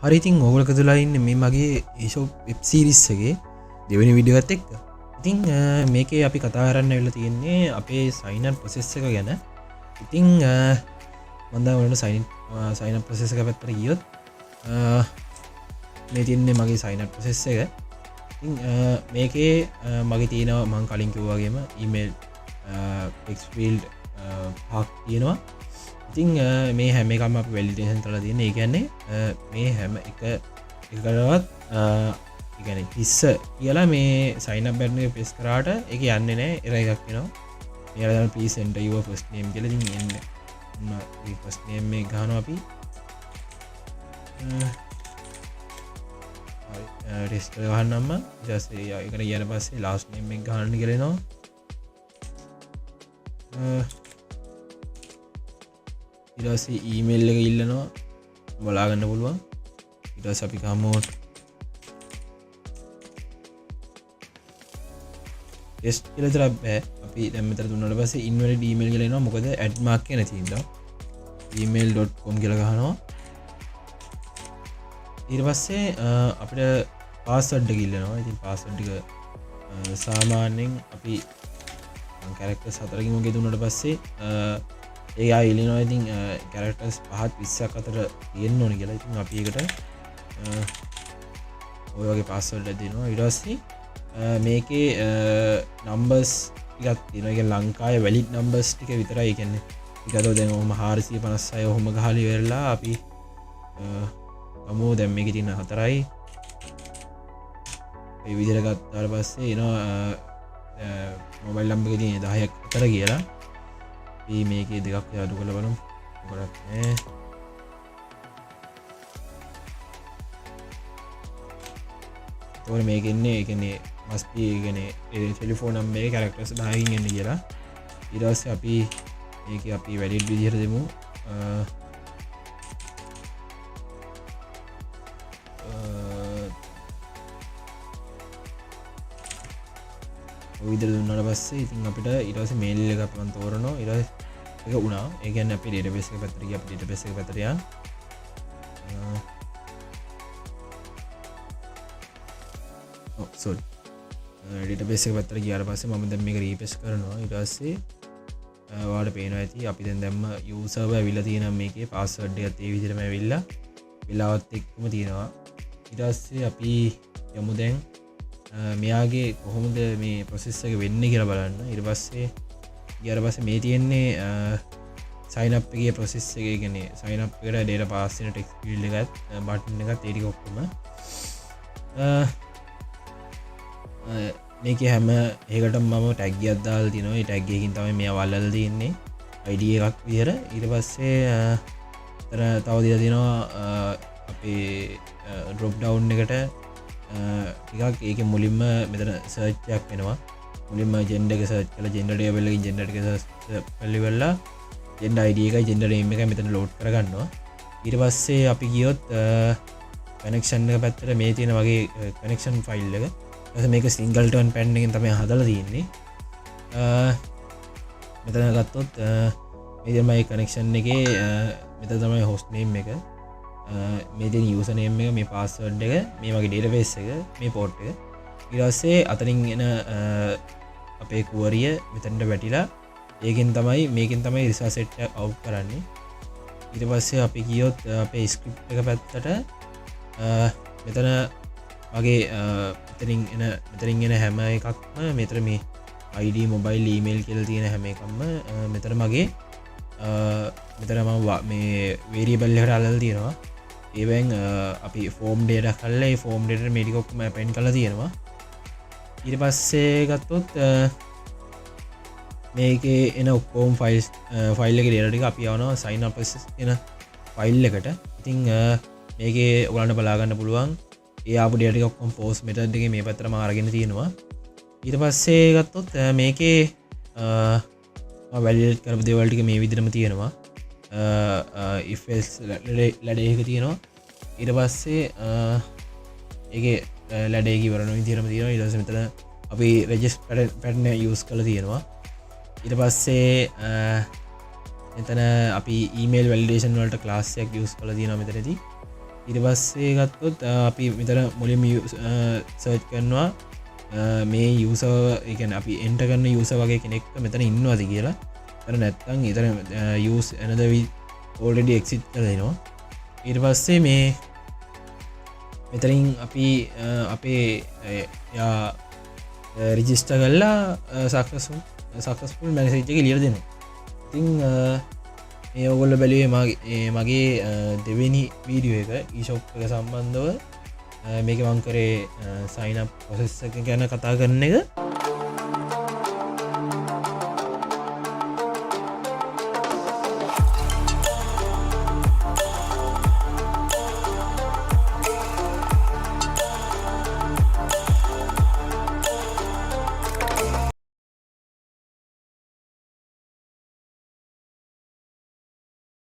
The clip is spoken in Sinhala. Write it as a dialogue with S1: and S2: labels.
S1: හරි, ඉතින් ඔයගොල්ලෝ එකතු වෙලා ඉන්නේ මේ මගේ eShop web series එකේ දෙවෙනි වීඩියෝ එකත් එක්ක. ඉතින් මේකේ අපි කතා කරන්න වෙලා තියෙන්නේ අපේ sign up process එක ගැන. ඉතින් මම දැන් ඔයාලට sign up process එක පැත්තට ගියොත් මේ තියෙන්නේ මගේ sign up process එක. ඉතින් මේකේ මගේ තියෙනවා මං කලින් කිව්වා වගේම email, text field පහක් තියෙනවා. ඉතින් මේ හැම එකම අපි වැලිඩේෂන් කරලා තියෙන්නේ. ඒ කියන්නේ මේ හැම එකකටවත්, ඒ කියන්නේ 30 කියලා මේ sign up button එක ප්‍රෙස් කරාට ඒක යන්නේ නෑ, එරර් එකක් එනවා. මෙයාලා දාන please enter your first name කියලා. ඉතින් එන්නේ ඔන්න මේ first name එක ගහනවා අපි. හරි, ටෙස්ට් කරලා ගහන්නම්ම. ඊට පස්සේ ඒකට ගියාට පස්සේ last name එක ගහන්න කියලා එනවා. ඊට පස්සේ email එක ඉල්ලනවා, බලා ගන්න පුළුවන්. ඊට පස්සේ අපි ගමු ටෙස්ට් කියලා විතරක් බෑ. අපි දැන් මෙතන දුන්නාට පස්සේ invalid email කියලා එනවා. මොකද add mark එක නැති හින්දා. email.com කියලා ගහනවා. ඊට පස්සේ අපිට පාස්වර්ඩ් එක ඉල්ලනවා. ඉතින් පාස්වර්ඩ් එක සාමාන්‍යයෙන් අපි කැරක්ටර්ස් 4කින් වගේ දුන්නාට පස්සේ ඒ ආයෙ ඉල්ලනවා. ඉතින් කැරක්ටර්ස් පහත් 20ක් අතර තියෙන්න ඕනේ කියලා. ඉතින් අපි ඒකට ඔය වගේ පාස්වර්ඩ් එකක් දෙනවා. ඊට පස්සේ මේකේ නම්බර්ස් ටිකක් තියෙනවා. ඒ කියන්නේ ලංකාවේ වැලිඩ් නම්බර්ස් ටික විතරයි. ඒ කියන්නේ ටිකක් දැන් ඔහොම 456 ඔහොම ගහලා ඉවරලා අපි ගමු. දැන් මේකේ තියෙන 4යි. ඒ විදිහට ගත්තාට පස්සේ එනවා මොබයිල් නම්බර් එකේ තියෙන 10ක් අතර කියලා. අපි මේකේ දෙකක් අඩු කරලා බලමු. මොකක්ද නෑ. එතකොට මේක එන්නේ, ඒ කියන්නේ must be, ඒ කියන්නේ ඒ ටෙලිෆෝන් නම්බර් එකේ කැරක්ටර්ස් 10කින් එන්නේ කියලා. ඊට පස්සේ අපි මේකේ අපි වැලිඩ් විදිහට දෙමු. ඔය විදිහට දුන්නාට පස්සේ ඉතින් අපිට ඊට පස්සේ මේල් එක අපි මං තෝරනවා. ඊට පස්සේ ඒක වුණා. ඒ කියන්නේ අපි ඩේටාබේස් එක පැත්තට ගියා. අපි ඩේටාබේස් එක පැත්තට යන්. ඔව්, සෝරි. ඩේටාබේස් එක පැත්තට ගියාට පස්සේ මම දැන් මේක රීෆ්‍රෙෂ් කරනවා. ඊට පස්සේ ඔයාලට පේනවා ඇති අපි දැන් දැම්ම යූසර්ව ඇවිල්ලා තියෙනවා. මේකේ පාස්වර්ඩ් එකත් ඒ විදිහටම ඇවිල්ලා වෙලාවත් එක්කම තියෙනවා. ඊට පස්සේ අපි යමු දැන් මෙයාගේ කොහොමද මේ ප්‍රොසෙස් එක වෙන්නේ කියලා බලන්න. ඊට පස්සේ ගියාට පස්සේ මේ තියෙන්නේ සයින් අප් එකේ ප්‍රොසෙස් එක. ඒ කියන්නේ සයින් අප් එකට ඩේටා පාස් වෙන ටෙක්ස්ට් ෆීල්ඩ් එකත් බටන් එකත් ඒ ටික ඔක්කොම. මේකේ හැම එකකටම මම ටැග් එකක් දාලා තිනවා. ඒ ටැග් එකකින් තමයි මෙයා වල්ලලා තියෙන්නේ ID එකක් විදිහට. ඊට පස්සේ එතන තව දීලා තිනවා අපේ ඩ්‍රොප් ඩවුන් එකට ටිකක්. ඒකේ මුලින්ම මෙතන සර්ච් එකක් වෙනවා. මුලින්ම ජෙන්ඩර් එක සර්ච් කරලා ජෙන්ඩර් ටේබල් එකකින් ජෙන්ඩර් එක සර්ච් කරලා ඉවරලා ජෙන්ඩර් ID එකයි ජෙන්ඩර් නේම් එකයි මෙතන ලෝඩ් කරගන්නවා. ඊට පස්සේ අපි ගියොත් කනෙක්ෂන් එක පැත්තට මේ තියෙන වගේ කනෙක්ෂන් ෆයිල් එක. ඊට පස්සේ මේක සිංගල් ටර්න් පැටර්න් එකෙන් තමයි හදලා තියෙන්නේ. මෙතන ගත්තොත් මේ තමයි කනෙක්ෂන් එකේ මෙතන තමයි හොස්ට් නේම් එක. මේ තියෙන යූසර් නේම් එක, මේ පාස්වර්ඩ් එක, මේ වගේ ඩේටාබේස් එක, මේ පෝට් එක. ඊට පස්සේ අතනින් එන අපේ කුවරිය මෙතනට වැටිලා මේකෙන් තමයි රිසල්ට් සෙට් එක අවුට් කරන්නේ. ඊට පස්සේ අපි ගියොත් අපේ ස්ක්‍රිප්ට් එක පැත්තට මෙතන වගේ මෙතනින් එන හැම එකක්ම මෙතන මේ ID, mobile, email කියලා තියෙන හැම එකක්ම මෙතන මගේ මෙතන මම මේ වේරියබල් එකට අල්ලලා තියෙනවා. ඒවෙන් අපි ෆෝම් ඩේටා කරලා ඒ ෆෝම් ඩේටා මේ ටික ඔක්කොම ඇපෙන්ඩ් කරලා තියෙනවා. ඊට පස්සේ ගත්තොත් මේකේ එන ඔක්කොම ෆයිල් එකේ ඩේටා ටික අපි යවනවා සයින් අප් කියන ෆයිල් එකට. ඉතින් මේකේ ඔයාලන්ට බලා ගන්න පුළුවන් ඒ ආපු ඩේටා ටික ඔක්කොම පෝස්ට් මෙතඩ් එකේ මේ පැත්තටම අරගෙන තියෙනවා. ඊට පස්සේ ගත්තොත් මේකේ මම වැලිඩේට් කරපු දේවල් ටික මේ විදිහටම තියෙනවා. If else ලැඩේ එක තියෙනවා. ඊට පස්සේ ඒකේ ලැඩර් එක ඉවර වෙන විදිහටම තියෙනවා. ඊට පස්සේ මෙතන අපි රෙජිස් පැටර්න් එක යූස් කරලා තියෙනවා. ඊට පස්සේ මෙතන අපි ඊමේල් වැලිඩේෂන් වලට ක්ලාස් එකක් යූස් කරලා තියෙනවා මෙතනදී. ඊට පස්සේ ගත්තොත් අපි මෙතන මුලින්ම සර්ච් කරනවා මේ යූසර්, ඒ කියන්නේ අපි එන්ටර් කරන යූසර් වගේ කෙනෙක් මෙතන ඉන්නවද කියලා. එතන නැත්තම් එතන use another with already exist කරලා දෙනවා. ඊට පස්සේ මේ මෙතනින් අපි අපේ යා රෙජිස්ටර් කරලා සක්සස්ෆුල් මැසේජ් එක ලියලා දෙනවා. ඉතින් මේ ඔයගොල්ලෝ බැලුවේ මගේ දෙවෙනි වීඩියෝ එක ඊෂොප් එක සම්බන්ධව. මේක මං කරේ සයින් අප් ප්‍රොසෙස් එක ගැන කතා කරන එක.